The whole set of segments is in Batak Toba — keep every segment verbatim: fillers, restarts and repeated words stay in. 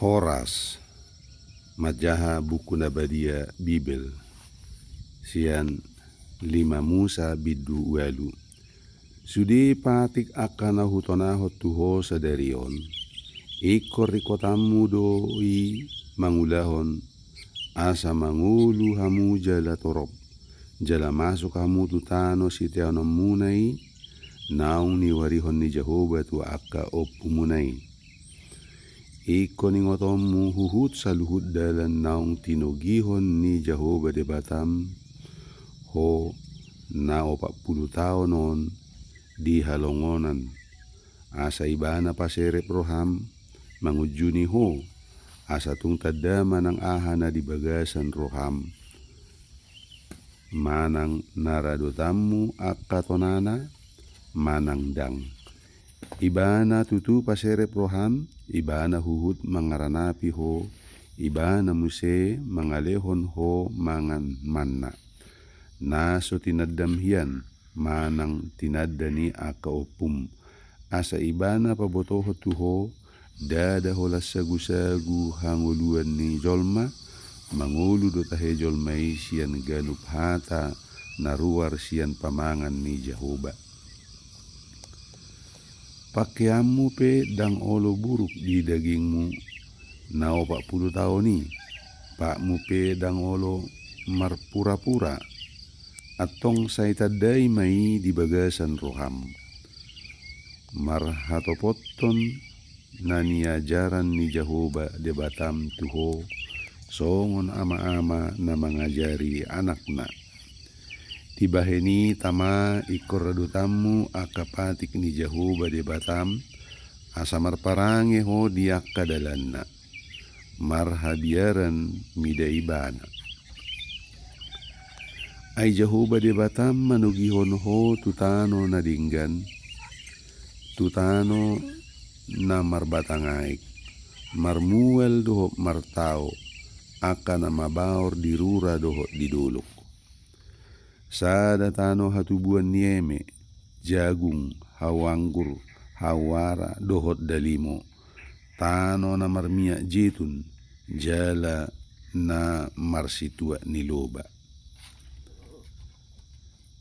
Horas, manjaha buku na badia Bibel, sian lima Musa bindu ualu. Sude patik angka na hutonahon tu ho sadari on, ingkon ringkotanmu do i mangulahon, asa mangolu hamu jala torop, jala masuk hamu tu tano siteanonmuna i, naung niuarihon ni Jahowa tu angka ompumuna i. Ingkon ingotonmu huhut saluhut dalan naung tinogihon ni Jahowa Debatam ho na opat pulu taon on di halongonan, asa Ibana paserep roham mangunjuni ho, asa tung tanda manang aha na di bagasan roham, manang na radotanmu angka tonana, manang ndang. Ibana tutu paserep roham, Ibana huhut mangaranapi ho, Ibana muse mangalehon ho mangan manna na so tinandam hian, manang tinanda ni angka ompum, asa Ibana pabotohon tu ho, ndada holan sagusagu hangoluan ni jolma, mangolu do tahe jolma i sian ganup hata na ruar sian pamangan ni Jahowa. Pangkeanmu pe ndang olo buruk di dagingmu na opat pulu taon i, patmu pe ndang olo marpurapura, antong sai tandai ma i di bagasan roham. Marhatopothon na niajaran ni Jahowa Debatam tu ho, songon ama-ama na mangajari anakna. Dibahen i tama ingkon radotanmu angka patik ni Jahowa Debatam, asa marparange ho di angka dalanna, marhabiaran mida Ibana. Ai Jahowa Debatam manogihon ho tu tano na denggan, tu tano na marbatang aek, marmual dohot martao, angka na mabaor di rura dohot di dolok. Sada tano hatubuan ni eme, jagung, hau anggur, hau ara, dohot dalimo, tano na marmiak jetun, jala na marsituak ni loba.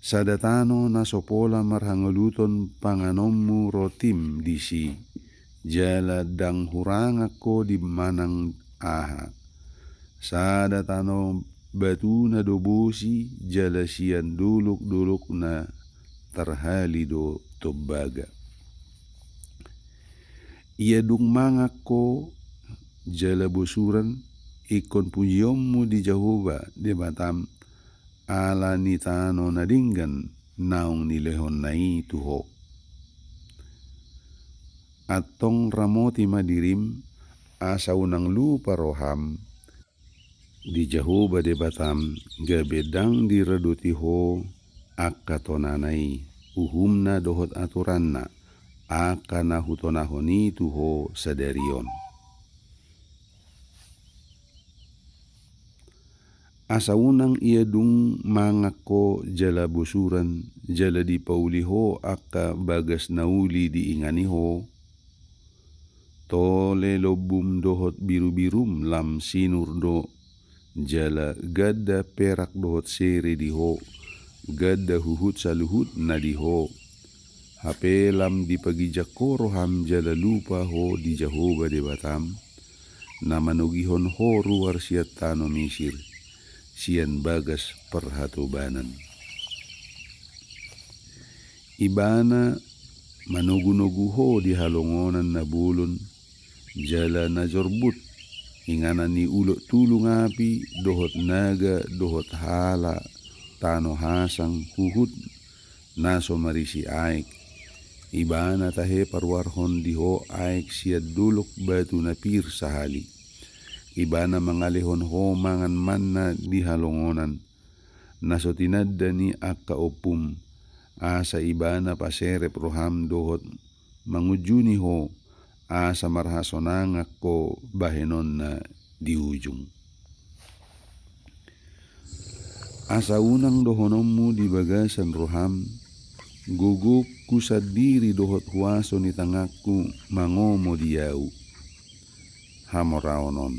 Sada tano na so pola marhangaluton panganonmu rotim disi, jala ndang hurangan ho di manang aha. Sada tano batuna do bosi, jala sian dolok-dolokna tarhali do tombaga. Ia dung mangan ho jala bosuran, ingkon pujionmu di Jahowa Debatam, ala ni tano na denggan naung nilehonna i tu ho. Antong ramoti ma dirim, asa unang lupa roham di Jahowa Debatam, gabe ndang diradoti ho angka tonana i, uhumna dohot aturanna, angka na hutonahon i tu ho sadari on. Asa unang ia dung mangan ho jala bosuran, jala dipauli ho angka bagas na uli diingani ho, tole lombum dohot birubirum lam sinur do, jala ganda perak dohot sere di ho, ganda huhut saluhutna di ho. Hape lam dipaginjang ho roham jala lupa ho di Jahowa Debatam, na manogihon ho ruar sian tano Misir, sian bagas parhatobanan. Ibana manogunogu ho di halongonan na bolon, jala na jorbut, inganan ni ulok tulung api, dohot naga, dohot hala, tano hasang, huhut na so marisi aek. Ibana tahe paruarhon di ho aek sian dolok batu na pir sahali. Ibana mangalehon ho mangan manna di halongonan, na so tinanda ni angka ompum, asa Ibana paserep roham dohot mangunjuni ho, asa marhasonangan ho bahenonna di ujung. Asa unang dohononmu di bagasan roham, gogongku sandiri dohot huaso ni tanganku mangomo di ahu. hamoraon on.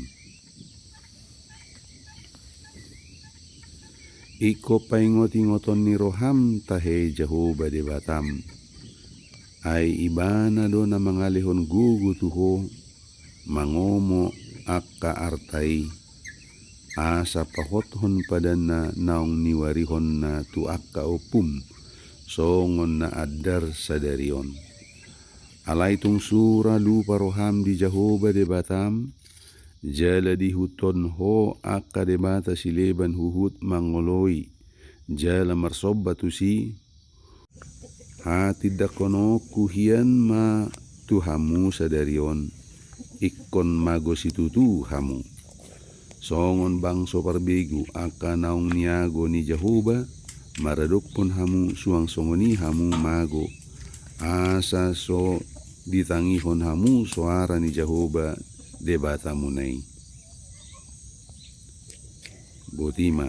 Ingkon paingotingoton ni roham tahe Jahowa Debatam. Ai Ibana do na mangalehon gogo tu ho, mangomo angka arta i, asa pahothon padanna naung niuarihonna tu angka ompum, songon na andar sadari on. Alai tung sura lupa roham di Jahowa Debatam, jala diihuthon ho angka debata sileban huhut mangoloi jala marsomba tusi, hatindangkononku hian ma tu hamu sadari on, ingkon mago situtu hamu. Songon bangso parbegu angka naung niago ni Jahowa, maradophon hamu suang songon i hamu mago, asa so ditangihon hamu soara ni Jahowa Debatamuna i. Boti ma,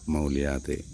mauliate.